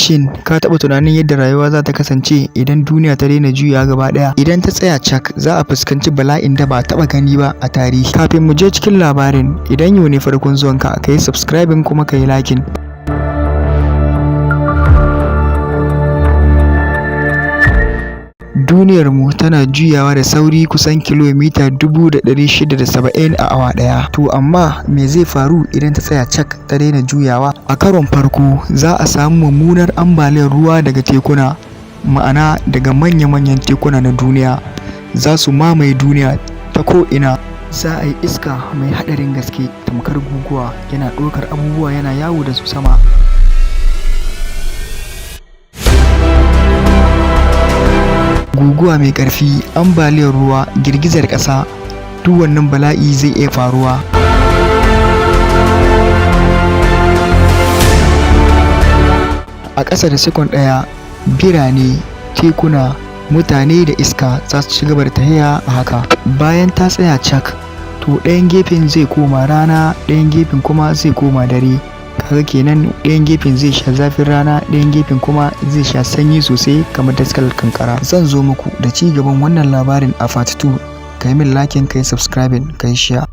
Shin ka taɓa tunanin yadda rayuwa za ta kasance idan duniya ta daina juyawa gaba ɗaya? Idan ta tsaya cak, za a fuskanci bala'in da ba a taɓa gani ba a tarihi. Kafin mu je cikin labarin, idan yau ne farkon zuwanka, ka yi subscribing kuma ka yi liking. Duniyarmu tana juyawa da sauri kusan kilomita 670 a awa ɗaya. To amma me zai faru idan ta tsaya cak ta daina juyawa? A karon farko, za a samu mummunar ambaliyar ruwa daga tekuna, ma'ana daga manya-manyan tekuna na duniya. Za su mamaye duniya ta ko'ina. Za a yi iska mai haɗarin gaske tamkar guguwa, yana ɗaukar abubuwa yana yawo da su sama. Guguwa mai ƙarfi, ambaliyar ruwa, girgizar ƙasa, duk wannan bala'i zai iya faruwa. A ƙasa da sekon ɗaya, birane, tekuna, mutane da iska za su ci gaba da tafiya a haka. Bayan ta tsaya cak, to ɗayan gefen zai koma rana, ɗayan gefen kuma zai koma dare. Kaga kenan ɗayan gefen zai sha zafin rana, ɗayan gefen kuma zai sha sanyi sosai kamar daskar kankara. Zan zo muku da ci gaban wannan labarin a part 2. Ka yi min liking, ka yi subscribing, ka yi share.